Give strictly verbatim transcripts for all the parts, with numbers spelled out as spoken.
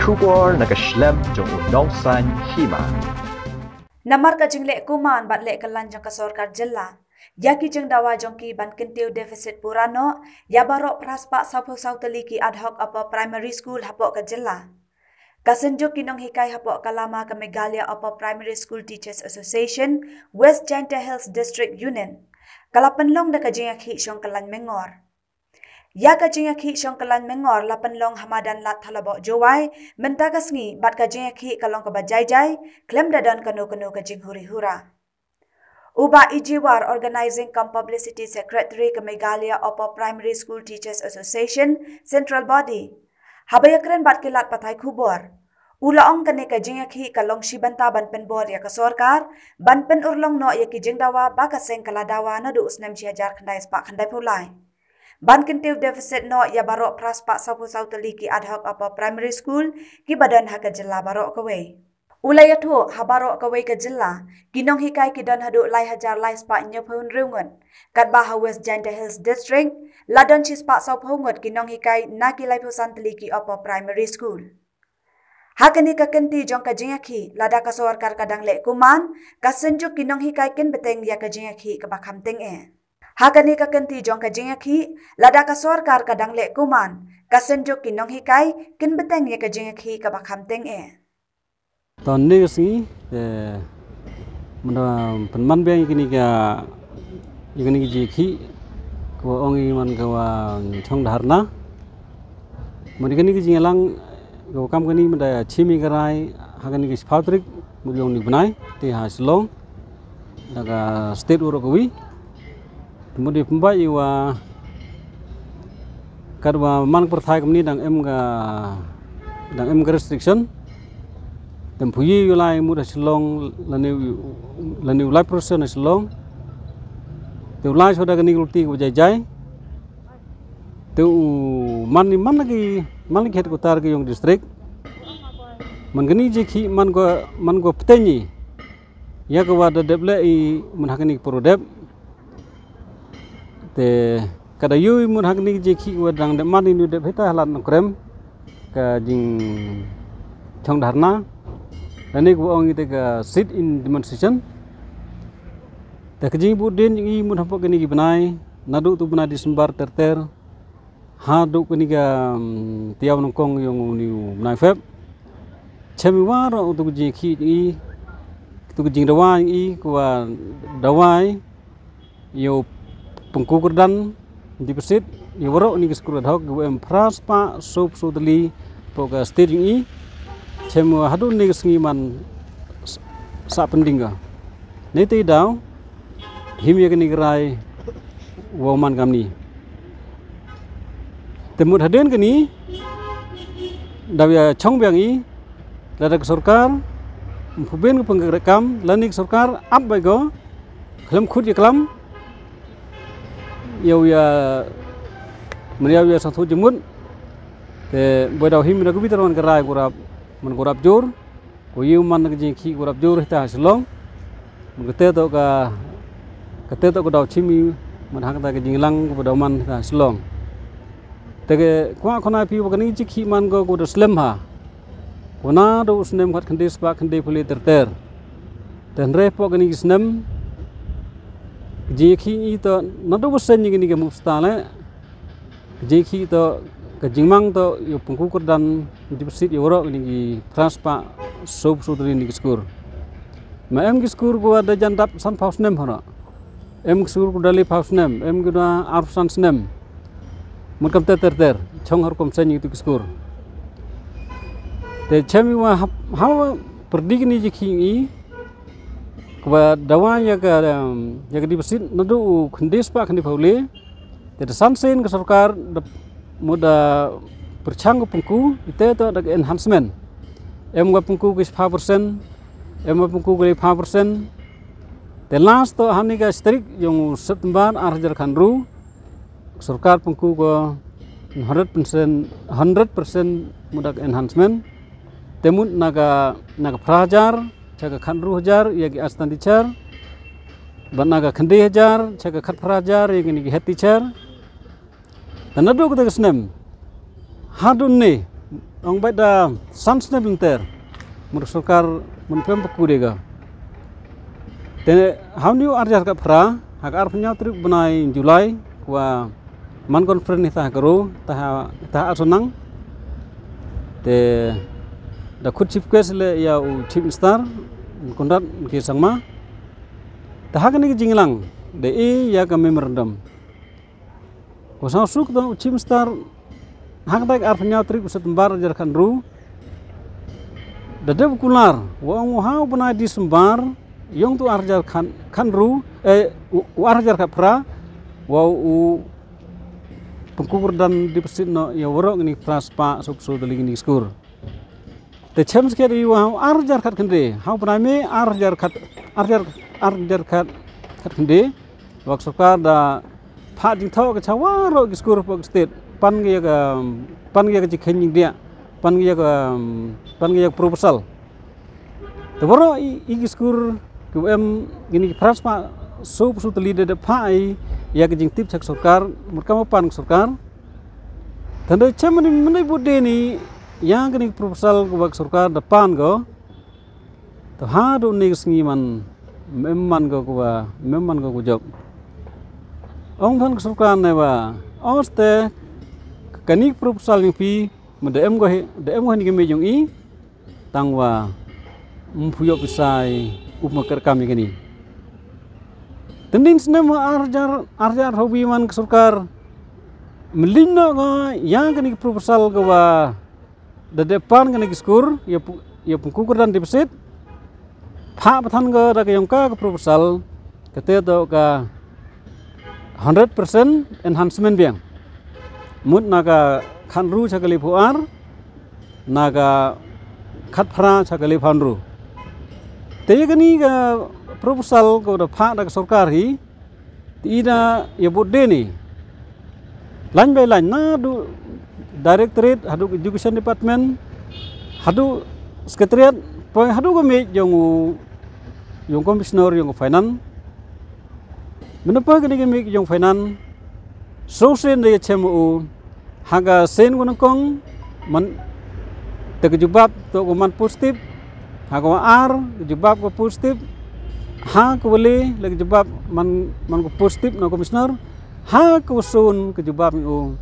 Khubor na ka shlem jong u nongsan hima. Namar ka jingleh kuman bad leh kylan jong ka sorkar jylla ïa ki jingdawa jong ki ban kyntiew deficit pura noh ïa baroh phra spah sawphew saw tylli ki ad hoc upper primary school hapoh ka jylla, ka synjuk ki nonghikai hapoh ka lama ka Meghalaya Upper Primary School Teachers Association, West Jaintia Hills District Union, ka la pynlong da ka jingïakhih shong kylan myngor. Ïa ka jingïakhih shong kylan myngor la pynlong ha madan Lad Thalaboh Jowai mynta ka sngi, bad ka jingïakhih ka long kaba jai jai, khlem da don kano kano ka jinghuri hura. U Bah Iji War, Organizing cum Publicity Secretary ka Meghalaya Upper Primary School Teachers Association, Central Body, haba ïakren bad ki lad pathai khubor, u la ong kane ka jingïakhih ka long shi bynta ban pynbor ïa ka sorkar ban pynurlong noh ïa ki jingdawa ba ka seng ka la dawa naduh u snem shi hajar khyndai spah khyndai phew lai, ban kyntiew deficit noh ïa baroh phra spah sawphew saw tylli ki ad hoc upper primary school kiba don ha ka jylla baroh kawei. U la ïathuh, ha baroh kawei ka jylla, ki nonghikai ki don haduh lai hajar lai spah hynñiewphew hynriew ngut, katba ha West Jaintia Hills District la don shi spah sawphew ngut ki nonghikai na ki laiphew san tylli ki upper primary school. Ha kane ka kynti jong ka jingïakhih, lada ka sorkar ka dang leh kuman, ka synjuk ki nonghikai kin bteng ïa ka jingïakhih kaba kham teng eh. Ha kane ka kynti jong ka jingïakhih, lada ka sorkar ka dang leh kuman, ka synjuk ki nonghikai kin bteng ïa ka jingïakhih kaba kham teng eh. Tang ne ka sngi, eh, mynta pynman biang ïa kane ka, ïa kane ka jingïakhih, kaba ong i man kaba chong dharna. Mynta kane ka jingïalang, kaba kam kane mynta shim ïa ka rai ha kane ka shiphew tarik, mut jong une u bnai, te ha Shillong, da ka state baroh kawei. Te mut dei pynbeit ïa wa katba man ka pyrthei kumne dang em ka, dang em ka restriction. Te ym phuh ïa u lai mut ha Shillong lane u, lane u lai procession ha Shillong. Te u lai shuwa da kane ka lynti kaba jai jai. Te u man ni man la ki, man la ki headquarter ki ïong district. Man kane jingïakhih man ko, man ko pteng ïa ka wa da dep leh i man ha kane ka por dep. Te ka da ïoh i mut ha kane ka jingïakhih wa dang dep man i nu dep hita ha Lad Nongkrem ka jingchong dharna. Lane kaba ong i te ka sit-in demonstration. Te ka jingbuddien jong i mut hapoh kine ki bnai, naduh tu bnai December ter ter haduh kane ka, mm, taïew nyngkong ïong une u bnai Feb. Chem i waroh utu ka jingïakhih jong i, utu ka jingdawa jong i, ka wa dawa i ïa u pynku kyrdan deficit ïa waroh kine ki skul ad hoc kiba em phra spah sawphew saw tylli hapoh ka state jong i. Chem wa haduh kane ka sngi man s-, sah pending ka. Nangta i daw him ïa kane ka rai wa man kamne. Te mut hadien kane daw ïa chong biang i, lada ka sorkar ym phuh biang ka pynkreh kam, lane ka sorkar ap beit ko, khlem khut ïa klam ïa u ïa, mane ïa u ïa sngewthuh jingmut. Te boi daw him da ka bit wan ka rai ka rap, man ka rap jur. Ko ïa u man ka jingïakhih ka rap jur hita ha Shillong. Man kata to ka, kata to ka daw chim i man hangta ka jinglang kaba daw man hita ha Shillong. Te ka kwah khana phi wa kane ka jingïakhih man ko ka da slem ha. Ko naduh u snem khat khyndai spah khyndai phew lai ter ter. Te hynrei hapoh kane ka snem ka jingïakhih i to naduh ba seng ïa kane ka muksta le. Ka jingïakhih to, ka jingmang to ïa u pynku kyrdan deficit ïa waroh kine ki phra spah sawphew saw tylli kine ki skul. Ma em ki skul ko da jan dap san phew snem hana. Em ki skul ko da lai phew snem, em ki da ar phew san snem. Mut kam ter ter ter, chong ha rukom seng ïa kitu ki skul. Te chem i wa hap, ha pyrdi kine jingïakhih i, kaba dawa ïa ka, em, ïa ka deficit naduh u khyndai spah khyndai phew lai. Te da san sien ka sorkar da mut da pyrshang ka pynku, ite to da ka enhancement. Em ka pynku ka shiphew percent, em ka pynku ka lai phew percent. Te last to ha kane ka shi tarik ïong u September ar hajar khathynriew, ka sorkar pynku ko hundred percent, hundred percent mut da ka enhancement. Te mut na ka, na ka phra hajar sha ka khathynriew hajar ïa ki assistant teacher. Bad na ka khyndai hajar sha ka khatphra hajar ïa kine ki head teacher. Te naduh kata ka snem haduh ne, Ong bad da san snem lynter. Mur sorkar mun pem pekude ga. Te ha u ni u arjar ka phra, ha ka arphew hynñiew tarik bnai July, wa man conference ni ta ha ka ro, ta ha, ta ha Asonang. Te da khut chief guest le ya u Chief Minister, Conrad K Sangma. Te ha kane ka jinglang, da e ya ka memorandum. Ko sang suk da u Chief Minister, ha ka tarik arphew hynñiew tarik u September arjar khatynru. Da dep kular, wa ong ha u bnai December, yong tu arjar khat, khatynru, eh, u, u arjar khatphra, wa u pengkukur dan deposit no, ya warok ni phra spah, suk suk dali ni skur. Te chem sket i wa arjar khat khynde, ha u bnai May arjar khat, arjar, arjar khat, khat khynde, wa ka sorkar da phah jingthoh ka cha warok ki skur pok state, pan ki ya ka, pan ki ya ka jingkheiñ jingdiah, pan ki ya ka, pan ki ya ka proposal. Te warok i, i ki skur ki em kini ki phra spah suk suk tali da da phah i ya ka jingtip cha ka sorkar, mut ka ma pan ka sorkar. Tang da chem ni mynta bud de ni, ya kini ki proposal ka wa ka sorkar da pan ko. To ha do ni ka sngi man, mem man ko ko wa, mem man ko ko jop. Ong phan ka sorkar ne wa, oste kani ki proposal ni phi, mynta em ko he, da em ko ni ka me jong i, tang wa, mphu yop isai, up ma ker kam i kani. Tendin snem wa arjar, arjar hobi man ka sorkar, mlin no ko, ya kani ki proposal ko wa, da dep pan kane ki skur, ya pu-, ya pengkukur dan deposit. Phah pathan ka da ka yong ka ka proposal, kate to ka hundred percent enhancement biang. Mut na ka khatynru cha ka liphew ar, na ka khatphra cha ka liphew hynru. Te ya kani ka proposal ko da phah da ka sorkar hi, te i da ya bud de ni. Line by line, na du directorate, hadu education department, hadu secretariat, poi hadu ka mej yong u, yong commissioner, yong finance. Mynta poi kani ka mej yong finance, so sen da ya chem u, ha ka sen ko nangkong, man, te ka jubab to ko man positive, ha ka wa ar, ka jubab ko positive, ha ka wa le, le ka jubab man, man ko positive na commissioner, ha ka wa sun ka jubab ni u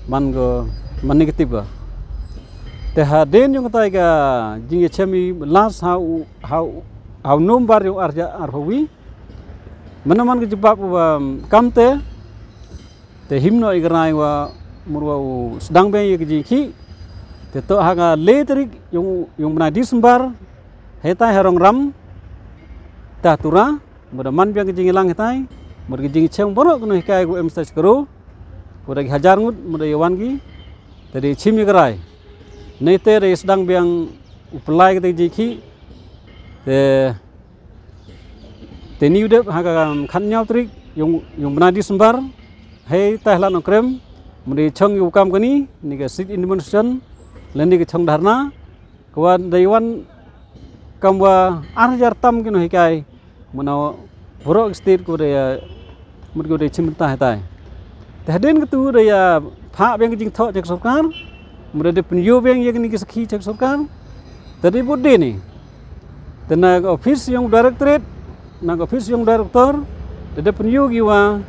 man ko, man negative ko. Te ha den yong ka tai ka jing ya chem i las ha u, ha u, ha u number yong arja arphew wi. Mynta man ka jubab wa kam te, te him no i ka rai wa mur wa u sdang beng ya ka jingkhih. Te to ha ka le tarik yong, yong bnai December, hetai ha Rongram, ta tura, mur da man biang ka jinglang hetai, mur ka jingchem borok no hikai ko em stage karo, ko da ki hajar ngut, mur da ya wan ki, te da chim ya ka rai. Nei te da sdang biang u pelai ka te jingkhih, te Te ni u dep ha ka khatynñiew tarik yong, yong bnai December, hei tai hla nongkrem, mri chong yu kam kani, ni ka sit in demonstration, le ni ka chong dharna, ka wan dei wan kam wa ar hajar tam kino hikai, mano borok state ko dei, mut ko dei chim tai tai. Te hadien ka tu dei ya pha biang ka jingthoh jak sorkar, mut dei pynyu biang ya kani ka sakhi jak sorkar, te dei bud dei ni. Te na ka office yong directorate, na ka office yong director, te dei pynyu ki wa,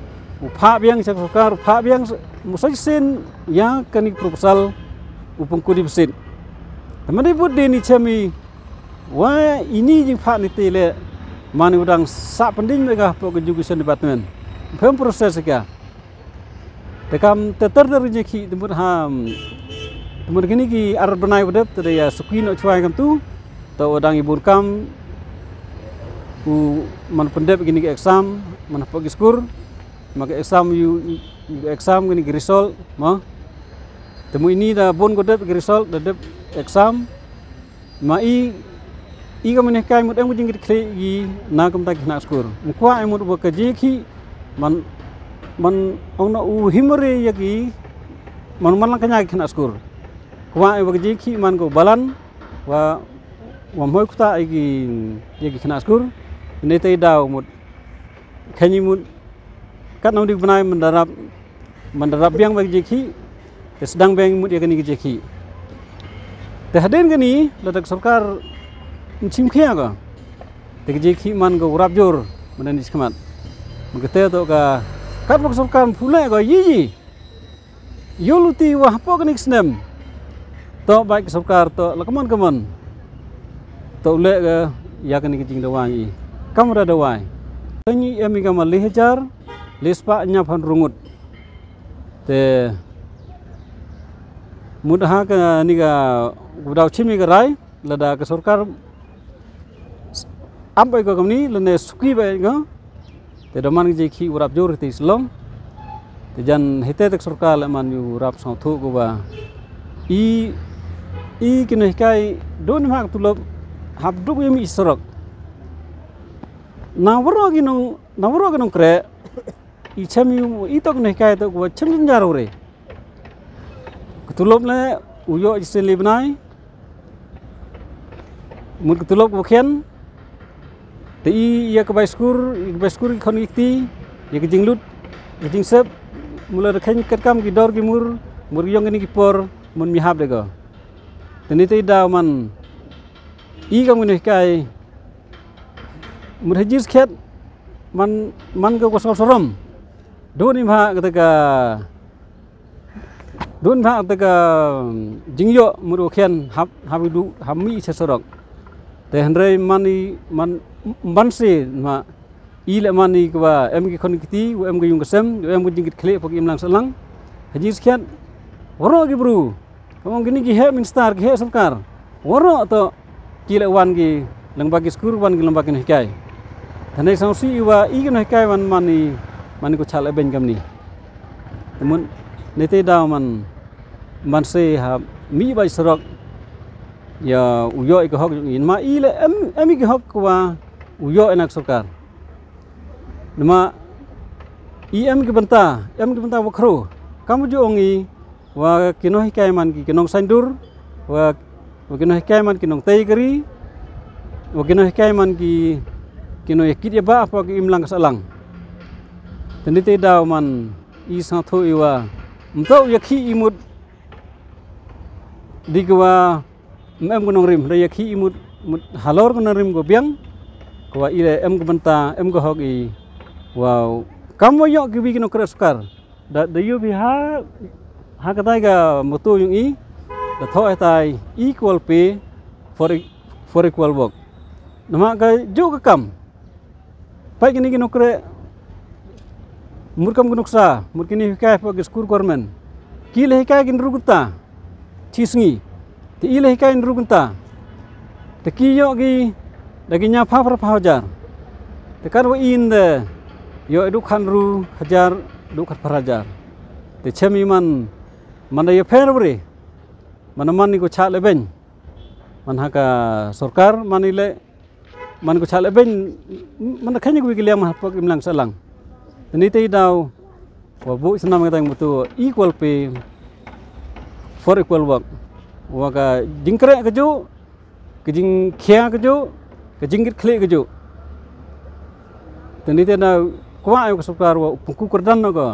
u pha biang jak sorkar, u pha biang musai sen ya kani proposal, u pengkudi besit. Te mane bud dei ni chemi, wa ini jingpha ni te le, mane u dang sa pending me ka pok education department. Phem process ka. Te kam te ter ter jingkhih te mut ha, te mut kini ki ar bnai u dep te dei ya suki no chwai kam tu, te u dang i bun kam, u man pyndep kini ki exam, man pok ki skur, ma ki exam yu, yu exam kini ki result, ma. Te mut ini da bun ko dep ki result, da dep exam, ma i, i ka mane kai mut em ko jingkit khlieh i na kumta ki khynnah skur. Mkwa em mut ba ka jingkhih, man, man ong na u himre ya ki, man man lang kanya ki khynnah skur. Kwa em ba ka jingkhih man ko balan, wa, wa moi kuta ya ki, ya ki khynnah skur. Ni te daw mut, kani mut, kat nong dik bnai mendarap, mendarap biang ba ka jingkhih, te sdang biang mut ya kani ka jingkhih. Te hadien kane, lada ka sorkar ym shim khia ka, te ka jingkhih man ka u rap jur mynta ne shakhmat. Mynta te to ka, katba ka sorkar ym pule ka ïa ïa ïa luti wa hapoh kane ka snem. To bad ka sorkar to la ka mon ka mon, to u leh ka ïa kane ka jingdawa ïa i. Kam da dawa. Te ngi em i ka ma le hajar le spah hynñiewphew hynriew ngut. Te mut ha kane ka, u daw shim i ka rai, lada ka sorkar ap beit ka kamni lane suki beit ka. Te da man ka jingkhih u rap jur te i shlong. Te jan hite te ka sorkar leh man ïa u rap sngewthuh ka ba i, i ki nonghikai don ma ka tulop hap duk ïa mih sorok. Na waroh ki nong, na waroh ki nongkreh i chem ïa i tok nonghikai tok ka ba chem jynjar u re. Ka tulop leh u ïoh shisien le bnai. Mut ka tulop ka ba khian. Te i ïa ka bai skur, ïa ka bai skur ki khon ki kti, ïa ka jinglut, ïa ka jingsep, mut la da kheiñ katkam ki dor ki mur, mut ka ïong kine ki por, mut mi hap de ko. Te ngi te i daw man i kam kine ki nonghikai, mut ha jingsngewkhiat man, man ka ka sngewsarom. Don i mah kata ka, don bha te ka jingïoh mut u khian hap, hap i du, hap mih sha sorok. Te hynrei man i, man, man se ma i leh man i ka ba em ki khon ki kti, u em ka ïung ka sem, u em ka jingkitkhlieh hapoh ki imlang sahlang. Ha jingsngewkhiat waroh ki bru, ka ong kine ki heh minister, ki heh sorkar, waroh to ki leh wan ki lyngba ki skur, wan ki lyngba ki nonghikai. Te ngi sngewsih i wa i ki nonghikai wan man i, man i ko chah leh beiñ kamni. Te mut ngi te daw man, man se ha mih bai sorok ïa u ïoh i ka hok jong i, ma i leh em, em i ki hok ka wa u ïoh i na ka sorkar. Namar i em ki bynta, em ki bynta wa khrew. Kam ju ong i wa ki nonghikai man ki, ki nongsaindur, wa, wa ki nonghikai man ki nongtei kari, wa ki nonghikai man ki, ki nongïakit ïabah hapoh ki imlang ka sahlang. Te ngi te daw man i sngewthuh i wa ym to ïa khih i mut di ka wa ym em ka nongrim, da ïa khih i mut, mut halor ka nongrim ka biang, ka wa i leh em ka bynta, em ka hok i. Wow, kam wa ïoh ki wi ki nongkreh sorkar. Da, da ïoh bi ha, ha katai ka motto jong i, da thoh hatai equal pay for e-, for equal work. Namar ka juh ka kam. Peit kine ki nongkreh, mut kam ki nuksa, mut kine hikai hapoh ki skur government. Ki la hikai ki hynriew kynta shi sngi. Te i la hikai hynriew kynta. Te ki ïoh ki da ki ñiaw phaw phra phaw hajar. Te katwa i nde ïoh i du khathynriew hajar, du khatphra hajar. Te chem i man, man da ïapher bri. Man, man i ko chah leh beiñ. Man ha ka sorkar, man i leh, man ko chah leh beiñ, man da kheiñ ko wi ki liang man hapoh ki imlang sahlang. Te ngi te daw wa buh snam ka tang motto equal pay for equal work. Wa ka jingkreh ka juh, ka jingkhia ka juh, ka jingkitkhlieh ka juh. Te ngi te daw kwah ïa ka sorkar wa u pynku kyrdan noh ka.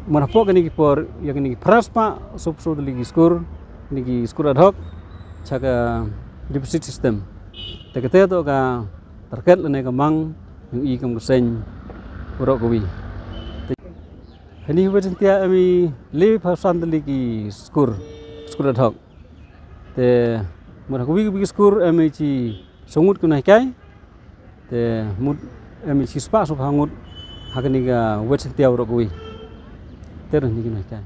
Mut hapoh kine ki por, ïa kine ki phra spah sawphew saw tylli ki skur, kine ki skur ad hoc, cha ka deficit system. Te kata to ka target lane ka mang jong i kam ka seng, waroh kawi. Te hangne ha West Jaintia em i le phew san tylli ki skur, skur ad hoc. Te mut ha kawi kawi ki skur em i chi saw ngut ki nonghikai. Te mut em i chi spah sawphew ngut ha kane ka West Jaintia waroh kawi. Te rynni ki nonghikai.